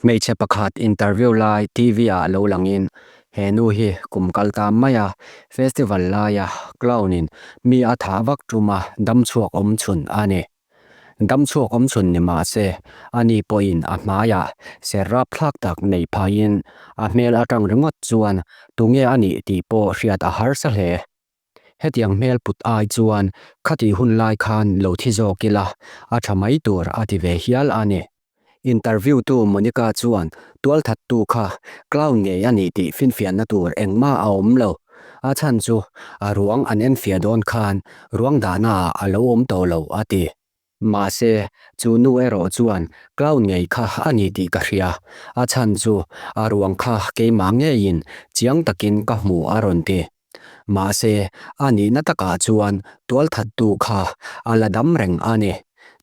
Hmeichhe pakhat interview lai TV ah lo langin he nu hi kum kal ta maia festival laia clown in mi a thah vak tuma damchhuak awm chhun a ni. Damchhuak awm chhun ni mah se ani pawhin a hmaiah ser rapthlak tak nei phaiin a hmel atang ringawt chuan tunge a nih tih pawh hriat a harsa hle. Hetiang hmel put ai chuan khatih hun lai khan lo thi zawk ila a tha mai tur a ti ve hial a ni. Interview tu Monica chuan tualthattu kha clown ngei a nih tih finfiahna tur engmah a awm lo. A chhan chu a ruang an enfiah dawn khan ruang dahna ah a lo awm tawh lo a ti. Mahse, chu nu erawh chuan clown ngei kha a ni tih ka hria. A chhan chu a ruang kha keimah ngeiin chiang takin ka hmu a rawn ti. Mahse, a nihna takah chuan tualthattu kha a la dam reng a ni.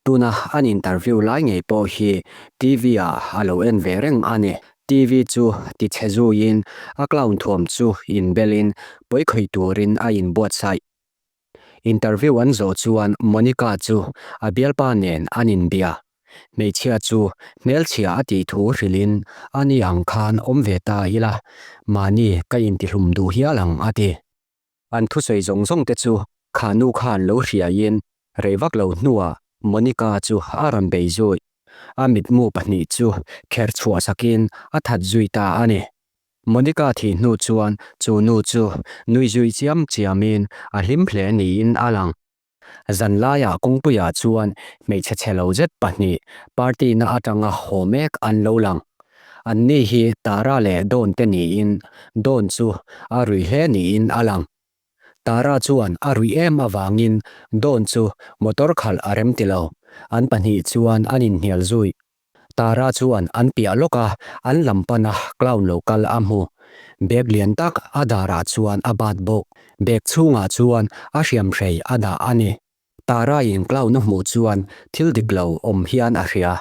Tuna an interview lai ngei pawh hi TV ah a lo en ve reng a ni. TV chu tichhe zuiin a clown thuam chu inbelin pawikhawih turin a inbuatsaih. Interview an zawh chuan Monica chu a bialpa nen an inbia. Hmeichhia chu hmelchhia a tih thu hrilhin a ni ang khan awm ve ta ila, mahni ka intihlum duh hial ang a ti. An thusawi zawng zawng te chu kha nu khan lo hriaiin rei vak lo hnuah Monica chu a rawn bei zui. A mitmu pahnih chu kher chhuah sakin a that zui ta a ni. Monica thih hnu chuan chu nu chu nui zui chiam chiamin a hlim hle niin a lang. Zan laiah kawngpuiah chuan hmeichhe chhe lo zet pahnih party na atanga haw mek an lo lang. Anni hi Tara leh Dawn te niin Dawn chu a rui hle niin a lang. Tara chuan a ruih em avangin Dawn chu motor khalh a rem ti lo. An pahnih chuan an inhnial zui. Tara chuan an piah lawk a, an lam pana clown lo kal a hmu. Bag lian tak a darah chuan a bat bawk. Bag chhungah chuan a hriamhrei a dah a ni. Tara in clown a hmuh chuan thil dik lo awm hian a hria.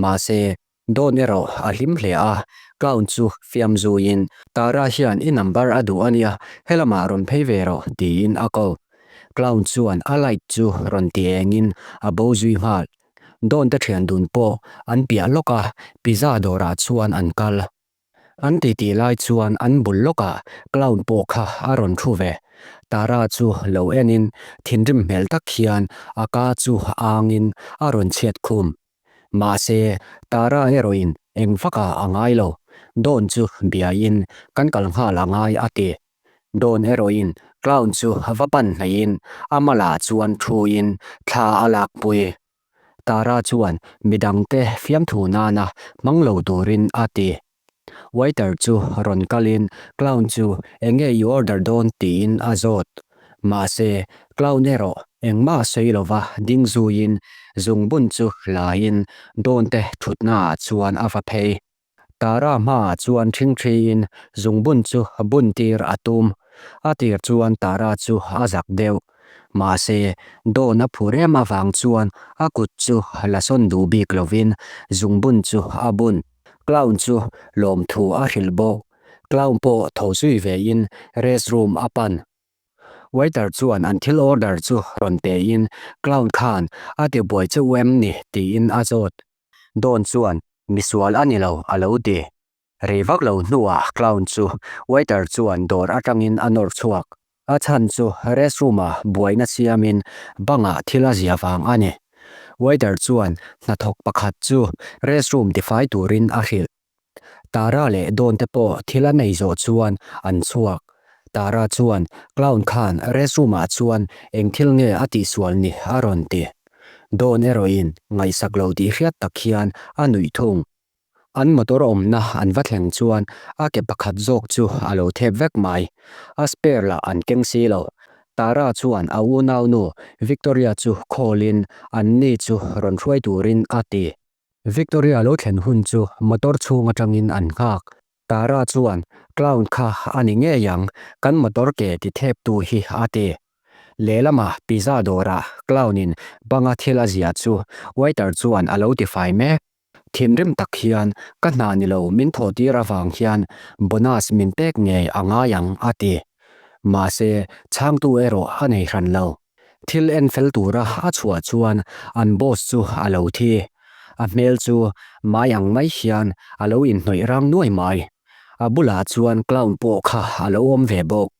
Mahse, Dawn erawh a hlim hle a, clown chu fiam zuiin, Tara hian i number a duh a nia, helamah rawn phei ve rawh, tiin a ko. Clown chuan a light chu rawn ti engin a bo zui nghal. Dawn te thian dun pawh an piah lawk a, pizza dawrah chuan an kal. An titi lai chuan an bul lawkah clown pawh kha a rawn thu ve. Tara chu lo enin thinrim hmel tak hian a ka chu angin a rawn chhiat khum. Mahse, Tara erawhin eng vakah a ngai lo. Dawn chu biain kan kal nghal a ngai a ti. Dawn erawhin clown chu va pan hnaihin a malah chuan thuin thla a lakpui. Tara chuan midangte fiamthu nana hmang lo turin a ti. Waiter chu rawn kalin clown chu enge i order dawn tiin a zawt. Mahse, clown erawh engmah sawi lova ding zuiin zungbun chu laiin Dawn-te thutnaah chuan a va phei. Tara hmaah chuan ṭhingṭhiin zungbun chu bun tir a tum. A tir chuan Tara chu a zak deuh. Mahse, dawn a phur em avang chuan a kut chu la sawn duh bik lovin zungbun chu a bun. Clown chu lawmthu a hrilh bawk. Clown pawh tho zui vein restroom a pan. Waiter chuan an thil order chu rawn pein Clown khan a ti buai che u em ni tiin a zawt. Dawn chuan misual a ni lo a lo ti. Rei vak lo hnuah clown chu waiter chuan dawr atangin a nawr chhuak. A chhan chu restroom ah buaina siamin bangah thil a zia vang a ni. Waiter chuan hnathawk pakhat chu restroom tifai turin a hrilh. Tara leh Dawn te pawh thil a nei zawh chuan an chhuak. Tara chuan clown khan restroom ah chuan eng thil nge a tihsual ni a rawn ti. Dawn erawhin ngaihsak lo tih hriat tak hian a nuih thung. An motor awmna an va thleng chuan a ke pakhat zawk chu a lo thep vek mai. A spare lah an keng si lo. Tara chuan a unaunu Victoria chu call in anni chu rawn hruai turin a ti. Victoria lo thlen hun chu motor chhung atangin an nghak. Tara chuan, Clown kha a ni ngei ang, kan motor ke ti thep tu hi a ti. Lehlamah pizza dawrah Clown in banga thil a zia chu waiter chuan a lo tifai mek. Thinrim tak hian, Ka hna ni lo min thaw tir avang hian bonus min pek ngei a ngai ang a ti. Mahse, chhangtu erawh a nei hran lo. Thil en fel tura a chhuah chuan an boss chu a lo thi. A hmel chu mai ang mai hian a lo inhnawih rang nuai mai. A bulah chuan clown pawh kha a lo awm ve bawk.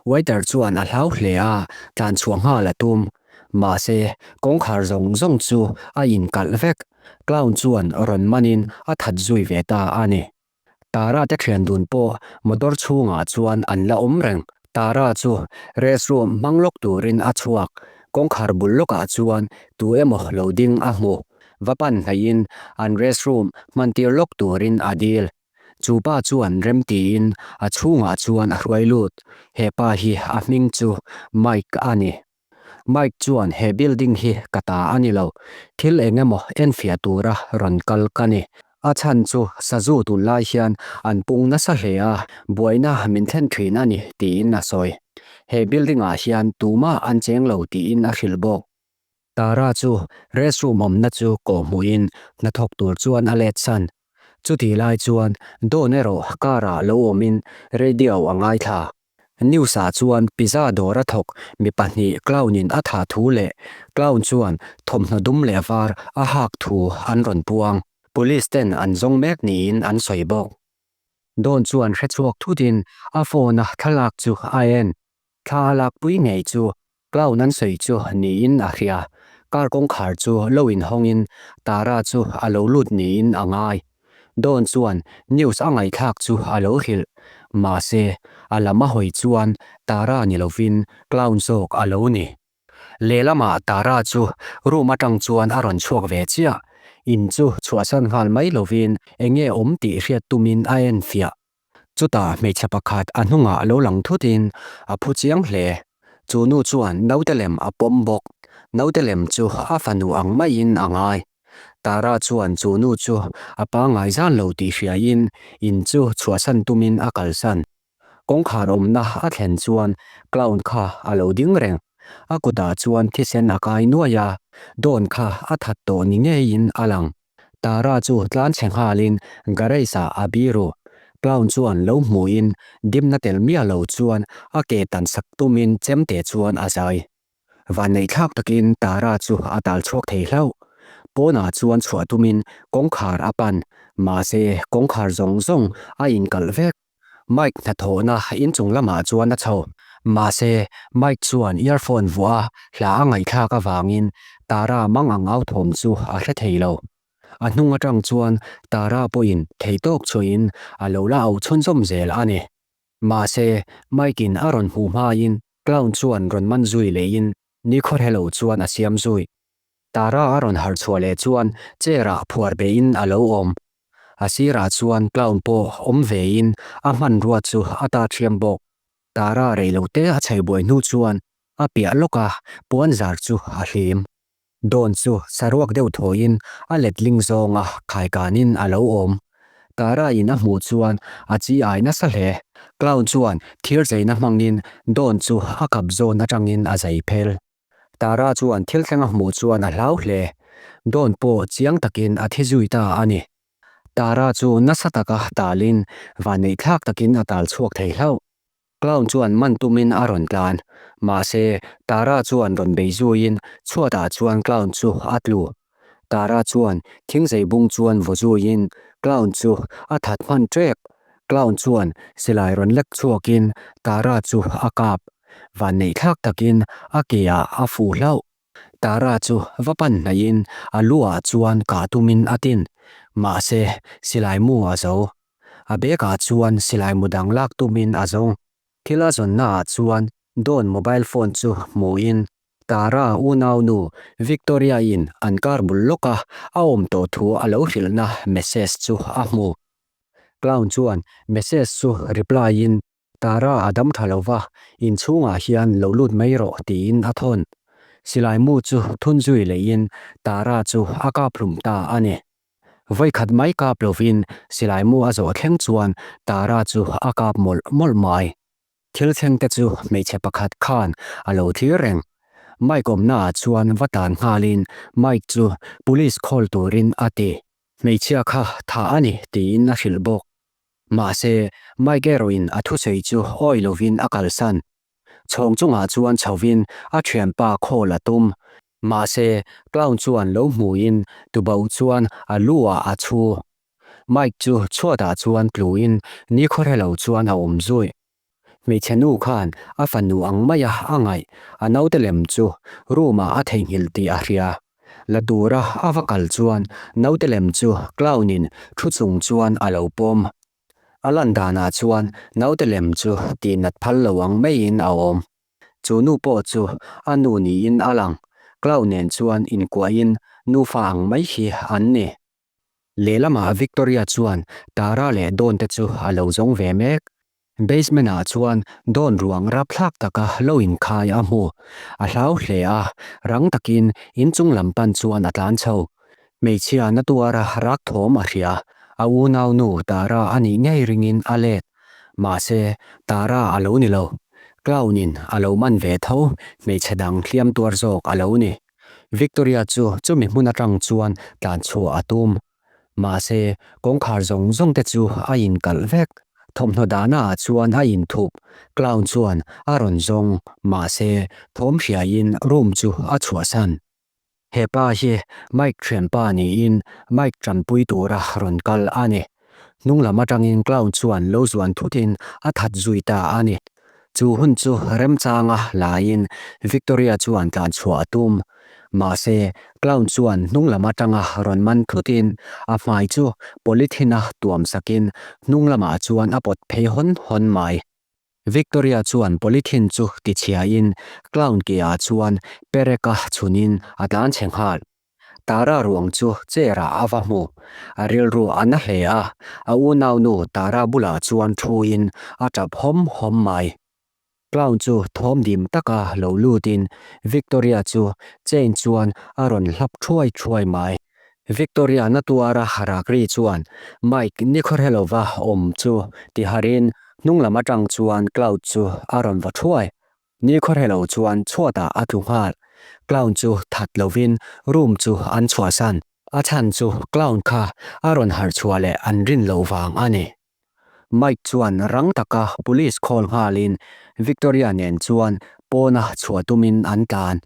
Waiter chuan a hlau hle a, tlan chhuah nghal a tum. Mahse, kawngkhar zawng zawng chu a inkalh vek. Clown chuan rawn manin a that zui ve ta a ni. Tara te thian dun pawh motor chhungah chuan an la awm reng. Tara chu restroom hmang lawk turin a chhuak. Kawngkhar bul lawkah chuan tu emaw lo ding a hmu. Va pan hnaihin an restroom hmantir lawk turin a dil. Chu pa chuan rem tiin a chhungah chuan a hruai lut. He pa hi a hming chu Mike a ni. Mike chuan he building hi ka ta a ni lo, thil eng emaw enfiah tura rawn kal ka ni. A chhan chu sazu tunlai hian an pung nasa hle a, buaina min thlen thin a ni tiin a sawi. He building ah hian tumah an cheng lo tiin a hrilh bawk. Tara chu restroom awmna chu kawhhmuhin hnathawk tur chuan a let san. Chutih lai chuan Dawn erawh car ah lo awmin radio a ngaithla. News ah chuan pizza dawr a thawk mi pahnih clown in a thah thu leh clown chuan thawmhnaw dum leh var a hak thu an rawn puang. Police ten an zawng mek niin an sawi bawk. Dawn chuan hrechhuak thutin a phone a thlalak chu a en. Thla a lakpui ngei chu Clown an sawi chu niin a hria. Car kawngkhar chu lo inhawngin Tara chu a lo lut niin a ngai. Dawn chuan news a ngaihthlak chu a lo hrilh. Mahse, a lam a hawi chuan Tara ni lovin Clown zawk a lo ni. Lehlamah Tara chu room atang chuan a rawn chhuak ve chiah. In chu chhuahsan nghal mai lovin enge awm tih hriat tumin a enfiah. Chutah hmeichhe pakhat a hnungah lo lang thutin a phu chiang hle. Chu nu chuan naute lem a pawm bawk. Naute lem chu a fanu ang maiin a ngai. Tara chuan chu nu chu a pangngai zan lo tih hriaiin in chu chhuahsan tumin a kalsan. Kawngkhar awmna a thlen chuan clown kha a lo ding reng. A kutah chuan thisen a kai nuai a, dawn kha a that tawh ni ngeiin a lang. Tara chu tlan chhe nghalin garage ah a biru. Clown chuan lo hmuhin dimna tel miah lo chuan a ke tan sak tumin chemte chuan a zai. Vanneih thlak takin Tara chu a tal chhuak thei hlauh. Pawnah chuan chhuah tumin kawngkhar a pan, mahse kawngkhar zawng zawng a inkalh vek. Mike hnathawhna inchung lamah chuan a chho. Mahse, Mike chuan earphone vuah a hla a ngaihthlak avangin Tara mang ang au thawm chu a hre thei lo. A hnung atang chuan Tara pawhin thei tawk chhuahin a lo la au chhunzawm zel a ni. Mahse, Mike-in a rawn hmuh hmain clown chuan rawn man zui leiin nikhaw hre lo chuan a siam zui. Tara a rawn harh chhuah leh chuan chair ah phuar beihin a lo awm. A sirah chuan clown pawh awm vein a hmanrua chu a ta thiam bawk. Tara rei lo te a chhei buai hnu chuan a piah lawk a puan zar chu a hlim. Dawn chu saruak deuh thawiin a letling zawnga khaikanin a lo awm. Tara in a hmuh chuan a chi ai nasa hle. Clown chuan thir zeina hmangin Dawn chu a kap zawn atangin a zai phel. Tara chuan thil thleng a hmuh chuan a hlau hle. Dawn pawh chiang takin a thi zui ta a ni. Tara chu nasa taka talin vanneih thlak takin a tal chhuak thei hlauh. Clown chuan man tumin a rawn tlan. Mahse, Tara chuan rawn bei zuiin chhuatah chuan Clown chu a tlu. Tara chuan thingzei bung chuan vaw zuiin Clown chu a that hman ṭep. Clown chuan silai rawn lek chhuakin Tara chu a kap. Vanneih thlak takin a ke ah a fuh hlauh. Tara chu va pan hnaihin a lu ah chuan kah tumin a tin. Mahse, silai mu a zo. A bag ah chuan silai mu dang lak tumin a zawng. Thil a zawnna ah chuan Dawn mobile phone chu hmuhin Tara unau nu Victoria-in an car bul lawka a awm tawh thu a lo hrilhna message chu a hmu. Clown chuan message chu reply in Tara a dam tha lo va, inchhungah hian lo lut mai rawh tiin a thawn. Silai mu chu thun zui leiin Tara chu a kap hlum ta a ni. Vawikhat mai kap lovin silai mu a zawh thleng chuan Tara chu a kap mawlh mawlh mai. Thil thleng te chu hmeichhe pakhat khan a lo thlir reng. Mike awmnaah chuan va tan nghalin Mike chu police call turin a ti. Hmeichhia kha tha a ni tiin a hrilh bawk. Mahse, Mike erawhin a thusawi chu awi lovin a kalsan. Chhawng chungah chuan chhovin a thianpa call a tum. Mahse, clown chuan lo hmuin tubauh chuan a lu ah a chhu. Mike chu chhuatah chuan tluin nikhaw hre lo chuan a awm zui. Hmeichhe nu khan a fanu ang maia a ngaih a naute lem chu room ah a theihnghilh tih a hria. La tura a va kal chuan naute lem chu clown in thu chung chuan a lo pawm. A lan danah chuan naute lem chu tihnat phal lo ang maiin a awm. Chu nu pawh chu a nu niin a lang. Clown nen chuan inkuahin nufa ang mai hi an ni. Lehlamah Victoria chuan Tara leh Dawn te chu a lo zawng ve mek. Basement ah chuan Dawn ruang rapthlak taka lo inkhai a hmu. A hlau hle a, rang takin inchung lam pan chuan a tlan chho. Hmeichhia na tuara rak thawm a hria. A unau nu Tara a nih ngei ringin a let. Mahse, Tara a lo ni lo. Clown in a lo man ve tho, hmeichhe dang hliam tuar zawk a lo ni. Victoria chu chumi hmun atang chuan tlan chhuah a tum. Mahse, kawngkhar zawng zawng te chu a inkalh vek. Thawmhnaw dahna ah chuan a inthup. Clown chuan a rawn zawng. Mahse, thawm hriaiin room chu a chhuahsan. He pa hi Mike thianpa niin Mike tanpui tura rawn kal a ni. Hnung lam atangin Clown chuan lo zuan thutin a that zui ta a ni. Chu hun chu remchanga laiin Victoria chuan tlan chhuah a tum. Mahse, Clown chuan hnung lam atanga rawn man thutin a hmai chu polythene-a tuam sakin hnung lamah chuan a pawt phei hawn hawn mai. Victoria chuan polythene chu tichhiain Clown ke-ah chuan perek-a chhunin a tlan chhe nghal. Tara ruang chu chair ah a va hmu. A rilru a na hle a, a unaunu Tara bulah chuan thuin a tap hawm hawm mai. Clown chu thawm dim taka lo lutin Victoria chu chain chuan a rawn hlap thuai thuai mai. Victoria na tuara rak ri chuan Mike nikhawhre lova awm chu tiharin hnung lam atang chuan Cloud chu a rawn va thuai. Nikhawhre lo chuan chhuatah a tlu nghal. Clown chu that lovin room chu an chhuahsan. A chhan chu clown kha a rawn harh chhuah leh an rin loh vang a ni. Mike chuan rang taka police call nghalin Victoria nen chuan pawna chhuah tumin an tlan.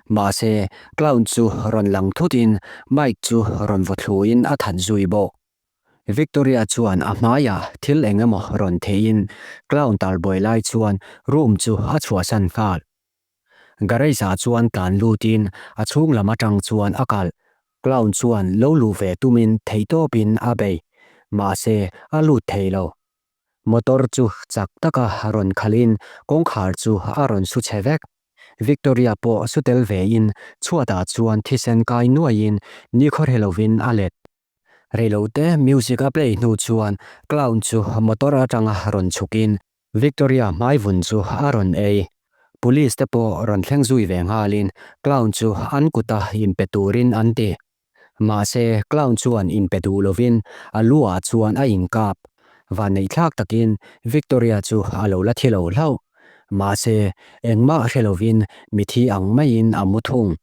Mahse, clown chu rawn lang thutin Mike chu rawn vaw thluin a that zui bawk. Victoria chuan a hmaiah thil eng emaw rawn theihin clown talbuai lai chuan room chu a chhuahsan nghal. Garage ah chuan tlan lutin a chhung lam atang chuan a kalh. Clown chuan lo luh ve tumin theihtawpin a bei. Mahse, a lut thei lo. Motor chu chak taka rawn khalhin kawngkhar chu a rawn su chhe vek. Victoria pawh su tel vein chhuatah chuan thisen kai nuaiin nikhawhre lovin a let. Reilote music a play hnu chuan clown chu motor atanga rawn chhukin Victoria hmaivun chu a rawn ei. Police te pawh rawn thleng zui ve nghalin clown chu an kuta inpe turin an ti. Mahse clown chuan inpe duh lovin a lu ah chuan a inkap. Vanneihthlak takin Victoria chu a lo la thi lo hlauh. Mahse engmah hre lovin mithi ang maiin a mu thung.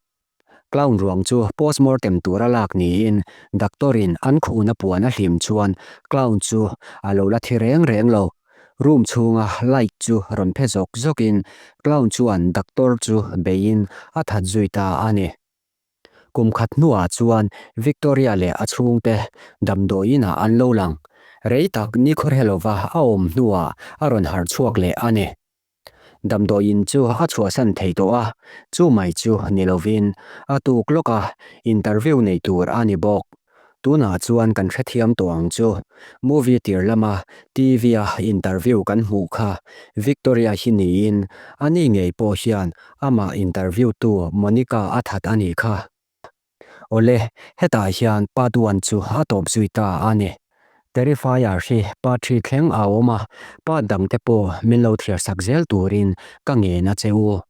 Clown ruang chu postmortem tura lak niin doctor in an khuhna puan a hlim chuan clown chu a lo la thi reng reng lo. Room chhunga light chu rawn phe zawk zawkin clown chuan doctor chu beiin a that zui ta a ni. Kum khat hnuah chuan Victoria leh a chhungte damdawiin ah an lo lang. Rei tak nikhawhre lova a awm hnuah a rawn harh chhuak leh a ni. Damdawiin chu a chhuahsan thei tawh a, chu mai chu ni lovin a tuk lawk a, interview nei tur a ni bawk. Tunah chuan kan hrethiam tawh ang chu. Movie tir lama TV-a interview kan hmuh kha Victoria hi niin ani ngei pawh hian amah interview tu Monica a that a nih kha. Awle, hetah hian part one chu a tawp zui ta a ni. Terrifier hi part 3 thleng a awm a, part dangte pawh min lo thliar sak zel turin ka ngen a che u.